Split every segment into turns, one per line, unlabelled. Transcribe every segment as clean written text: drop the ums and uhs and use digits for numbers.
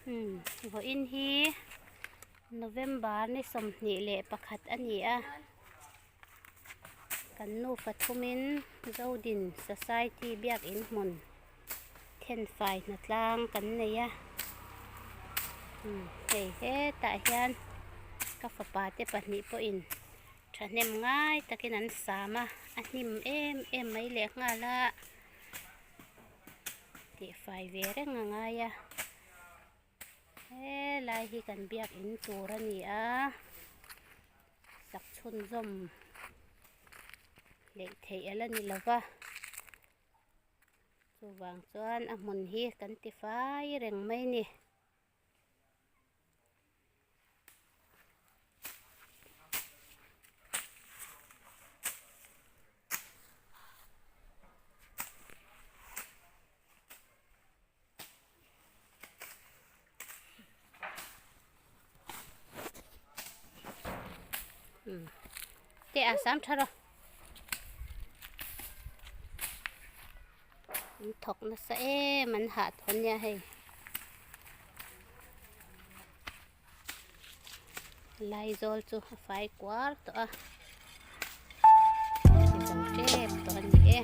Umm vawiin hi November ni 21 a ni a kan nufa thumin Zodin Society biakin hmun thenfai hnatlang kan nei a umm hei hetah hian ka fapa te pahnih pawhin thahnem ngai takin an sam a a hnim em em mai lehnghal a. Tihfai ve reng a ngai a helai hi kan biakin tur a ni a sak chhunzawm hleih theih a la ni lo va chuvang chuan a hmun hi kan tifai reng mai a ni. Te a sam tha rawh an thawk nasa em an hah thawn nia hei Laizawl chu a fai kuar tawh a ti zo tep tawh a ni e.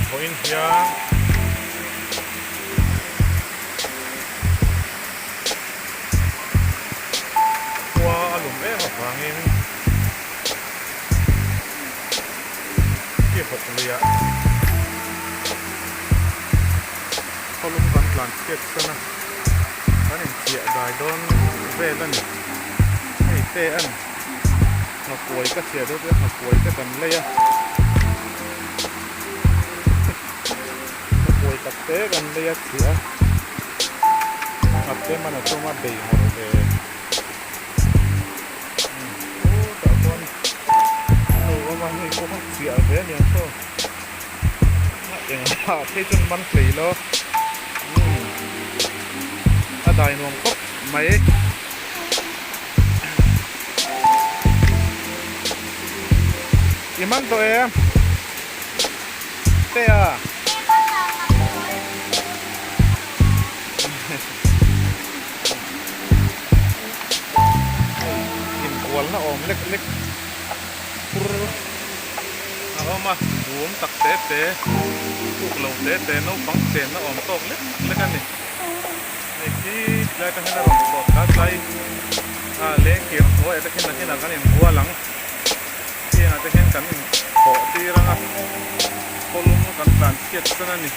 Vawiin hian khua a lum em avangin khi bawk luiah khawlum kan tlan chhiat san a, kan inchiah dai dawn vel a ni. Hei te a ni. Nghakuai ka chhiah deuh te nghakuai te kan lei a nghakuai tak te kan lei a chhiah a nghat te man a tum a bei ngawrh ve umm tah chuan a lo awm a hei pawh kha chhiah ve a niang saw engah phei chuan man hlei lo umm a dai nuam khawp mai. I man tawh em? Te a. Inkualna awm lek lek phur a awm a, bum tak te te, kuk lo te te naupang chenna awm tawk lek lek a ni. Hei khi tlai atang hian a rawn chhuak ta tlai a lengkir hnuaiah te khian nakinah kan inbual ang hengah te khian kan inkhawh tir ang a khawlum kan tlan chhiat san a ni.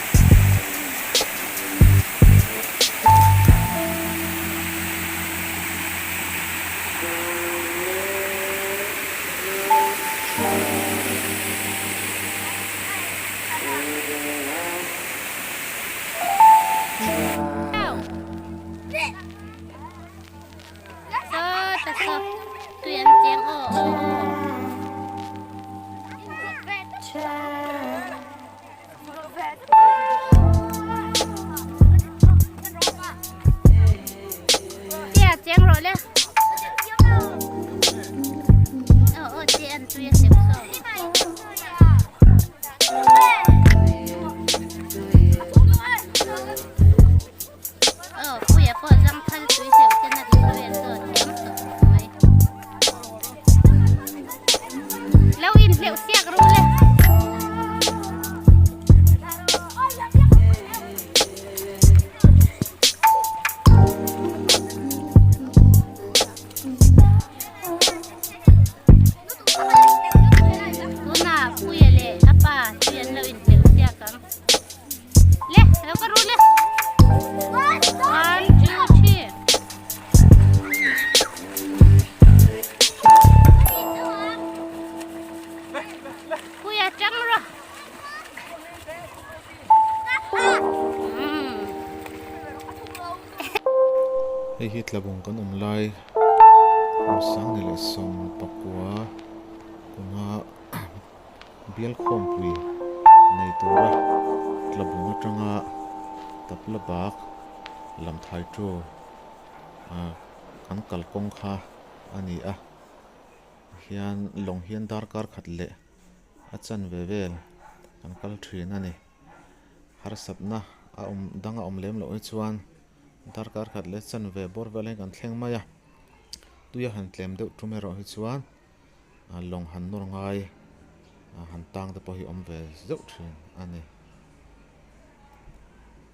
Tunah Puia leh a pa tui an lo inhleuh siak ang. Le, lo ka ru le. One, two, three. Puia chang rawh.
Hei hi tlabawng kan awm lai kum sangni leh 19 kuma bial khawmpui nei tura tlabawng atanga tapla bak lam thai tu ah kan kalkawng kha a ni a. Hian lawng hian darkar khat leh a chanve vel kan kal thin a ni harsatna a awm dang a awm lem loh hi chuan darkar khat leh chanve bawr vel hi kan thleng mai a tui a han tlem deuh tum erawh hi chuan lawng han nawr ngai han tang te pawh hi awm ve zeuh thin a ni.